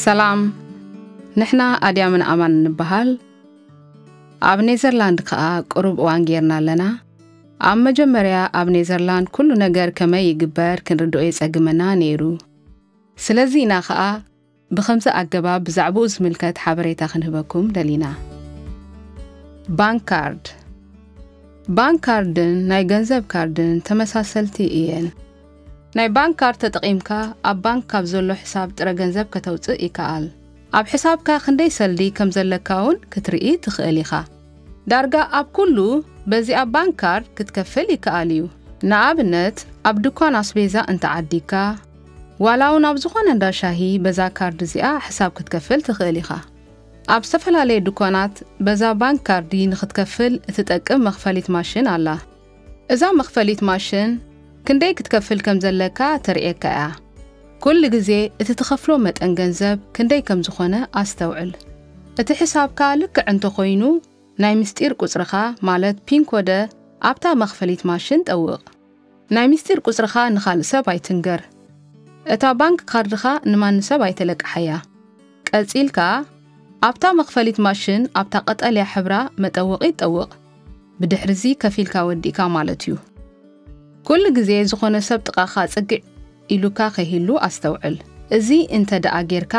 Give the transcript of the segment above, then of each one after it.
ሰላም፣ ንሕና ኣድያምን ኣማን ንበሃል። ኣብ ኔዘርላንድ ከኣ ቅሩብ እዋን ጌርና ኣለና። ኣብ መጀመርያ ኣብ ኔዘርላንድ ኩሉ ነገር ከመይ ይግበር ክንርድኦ የጸግመና ነይሩ። ስለዚ ኢና ከኣ ብኸምዚ ኣገባብ ብዛዕባኡ ዝምልከት ሓበሬታ ክንህበኩም ደሊና። ባንክ ካርድ። ባንክ ካርድን ናይ ገንዘብ ካርድን ተመሳሰልቲ እየን። ናይ ባንክ ካርድ ተጠቒምካ ኣብ ባንክ ካብ ዘሎ ሕሳብ ጥረ ገንዘብ ከተውጽእ ይከኣል። ኣብ ሕሳብካ ክንደይ ሰልዲ ከም ዘለካ እውን ክትርኢ ትኽእል ኢኻ። ዳርጋ ኣብ ኩሉ በዚኣ ባንክ ካርድ ክትከፍል ይከኣል እዩ። ንኣብነት ኣብ ድኳን ኣስቤዛ እንተዓዲግካ፣ ዋላ እውን ኣብ ዝኾነ እንዳ ሻሂ በዛ ካርድ እዚኣ ሕሳብ ክትከፍል ትኽእል ኢኻ። ኣብ ዝተፈላለየ ድኳናት በዛ ባንክ ካርዲ ንክትከፍል እትጠቅም መኽፈሊት ማሽን ኣላ። እዛ መኽፈሊት ማሽን ክንደይ ክትከፍል ከም ዘለካ ተርእየካ እያ። ኩሉ ግዜ እቲ ትኸፍሎ መጠን ገንዘብ ክንደይ ከም ዝኾነ ኣስተውዕል። እቲ ሕሳብካ ልክዕ እንተኾይኑ ናይ ምስጢር ቁጽርኻ ማለት ፒን ኮደ ኣብታ መኽፈሊት ማሽን ጠውቕ። ናይ ምስጢር ቁጽርኻ ንኻልእ ሰብ ኣይትንገር። እታ ባንክ ካርድኻ ንማን ሰብ ኣይተለቅሓያ። ቀጺልካ ኣብታ መኽፈሊት ማሽን ኣብታ ቀጠልያ ሕብራ መጠወቒ ጠውቕ። ብድሕርዚ ከፊልካ ወዲእካ ማለት እዩ። ኩሉ ግዜ ዝኾነ ሰብ ጥቓኻ ጽግዕ ኢሉካ ከይህሉ ኣስተውዕል። እዚ እንተ ደኣ ጌርካ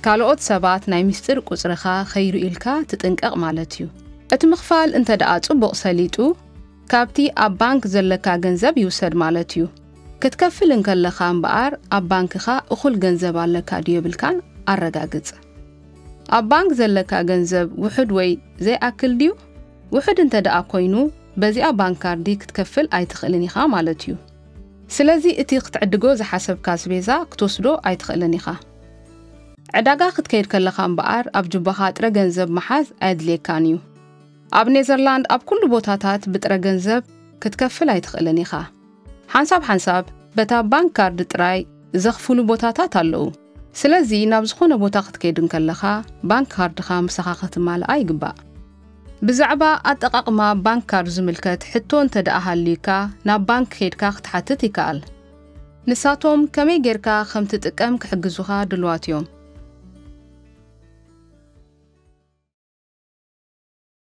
ካልኦት ሰባት ናይ ምስጢር ቁጽርኻ ከይርእዩልካ ትጥንቀቕ ማለት እዩ። እቲ ምኽፋል እንተ ደኣ ጽቡቕ ሰሊጡ ካብቲ ኣብ ባንክ ዘለካ ገንዘብ ይውሰድ ማለት እዩ። ክትከፍል እንከለኻ እምበኣር ኣብ ባንክኻ እኹል ገንዘብ ኣለካ ድዩ የብልካን ኣረጋግጽ። ኣብ ባንክ ዘለካ ገንዘብ ውሑድ ወይ ዘይኣክል ድዩ? ውሑድ እንተ ደኣ ኮይኑ በዚኣ ባንክ ካርዲ ክትከፍል ኣይትኽእልን ኢኻ ማለት እዩ። ስለዚ እቲ ክትዕድጎ ዝሓሰብካ ኣስቤዛ ክትወስዶ ኣይትኽእልን ኢኻ። ዕዳጋ ክትከይድ ከለኻ እምበኣር ኣብ ጁባኻ ጥረ ገንዘብ ምሓዝ ኣየድልየካን እዩ። ኣብ ኔዘርላንድ ኣብ ኩሉ ቦታታት ብጥረ ገንዘብ ክትከፍል ኣይትኽእልን ኢኻ። ሓንሳብ ሓንሳብ በታ ባንክ ካርድ ጥራይ ዘኽፍሉ ቦታታት ኣለዉ። ስለዚ ናብ ዝኾነ ቦታ ክትከይድ እንከለኻ ባንክ ካርድኻ ምሳኻ ክትማልኣ ይግባእ። ብዛዕባ ኣጠቓቕማ ባንክ ካርድ ዝምልከት ሕቶ እንተ ደኣ ሃልዩካ ናብ ባንክ ከይድካ ክትሓትት ይከኣል። ንሳቶም ከመይ ጌርካ ከም ትጥቀም ክሕግዙኻ ድልዋት እዮም።